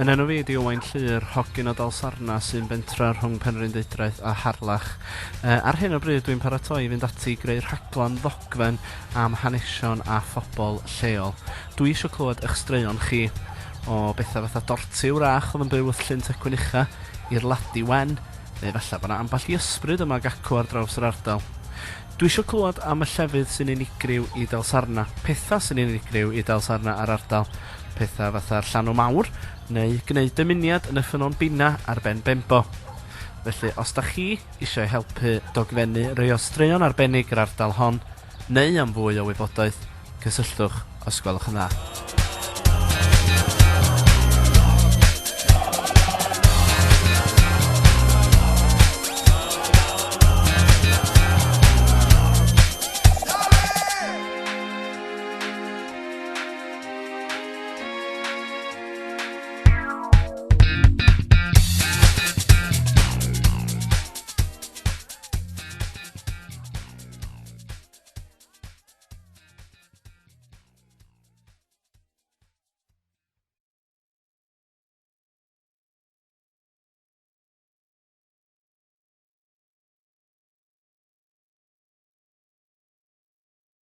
Yn enw fi 'di Owain Llŷr, hogyn o Dalsarna sy'n bentra rhwng Penrhyndeudraeth a Harlech. Uh, ar hyn o bryd dwi'n paratoi i fynd ati i greu rhaglen ddogfen am hanesion a phobl lleol. Dwi eisiau clywed eich straeon chi o bethau fatha Dorti wrach oedd yn byw wrth Llyn Tecwyn Ucha i'r Ladi Wen, neu falle bod 'na ambell i ysbryd yma ag acw ar draws yr ardal. Dwi isio clywed am y llefydd sy'n unigryw i Dalsarna, pethau sy'n unigryw i Dalsarna a'r ardal, pethau fatha'r Llanw Mawr, neu gwneud dymuniad yn y Ffynnon Bina ar ben Bembo. Felly, os da chi eisiau helpu dogfennu rei o straeon arbennig yr ardal hon, neu am fwy o wybodaeth, cysylltwch os gwelwch yn dda.